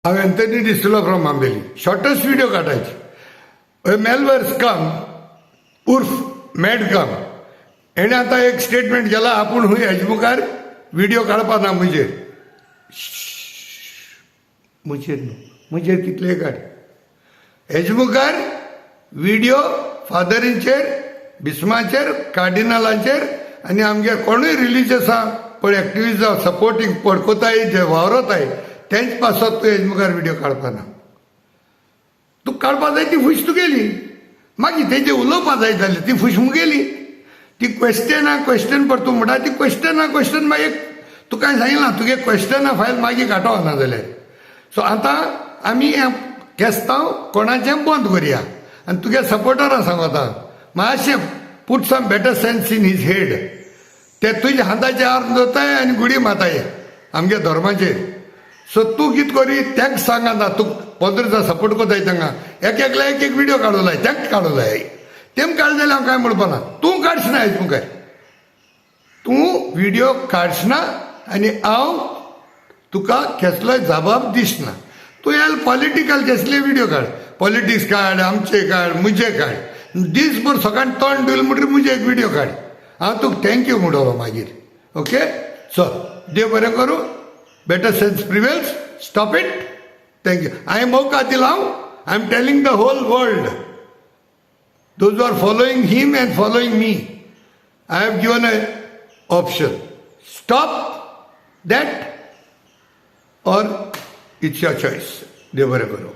हांव Anthony D'Souza from Ambeli. Shortest video काडायचे. मेलवर्स काम उर्फ मॅडकम हेणे आतां एक स्टेटमेंट केला, आपूण हुंय हेजे मुखार व्हिडिओ काडपा ना. म्हजेर, म्हजेर न्हू, म्हजेर कितले काड. हेजे मुखार व्हिडिओ फादरींचेर, बिस्माचेर, कार्डिनालांचेर आनी आमगे कोणूय रिलीजियस आसा पळय, एक्टिविस्ट जावं, सपोर्टींग पडकोताय, जे वावरताय, तेंच पासत तूं हेजे मुखार व्हिडिओ काडपा ना. तूं काडपा जाय ती फूश तुगेली. मागीर तेजे उलोवपा जाय जाल्यार ती फूश मुगेली. ती क्वेश्चना क्वेश्चन पर तूं म्हणटा ती क्वेश्चना क्वेश्चन. मागीर तुका हांवें सांगिलां, तुगे क्वेश्चना फायल मागीर काडटो ना जाल्यार. सो आतां आमी हें केस्तांव कोणाचें बंद करया आनी तुगे सपोर्टरां सांगता, मातशें put some better sense in his head. ते तुज्या हाताचे आर्म दवरताय आनी गुडी मारताय आमगे धर्माचेर. सो तूं कित करी, तेंक सांग. आतां तूं 15 दिसां सपोर्ट करताय तांकां. एक एकल्या एक एक व्हिडिओ काडूं लाय, तेंक काडूं लाय. तेम काडले जाल्यार हांव कांय म्हणपा ना. तूं काडच ना हेज मुखार. तूं व्हिडिओ काडच ना आनी हांव तुका केसलोय जबाब दिसना. तूं याल पॉलिटिकल केसले व्हिडिओ काड, पॉलिटिक्स काड, आमचे काड, मुजे काड. दीसभर सकाळी तोंड धुयल म्हणटकीर मुजे एक व्हिडिओ काड. हांव तुका thank you म्हणटलो मागीर. ओके, चल, देव बरें करूं. Better sense prevails. Stop it. Thank you. हांवें मौका दिला. हांव, I am telling the whole world, those who are following him and following me, I have given a option. Stop that or it's your choice. देव बरें करूं.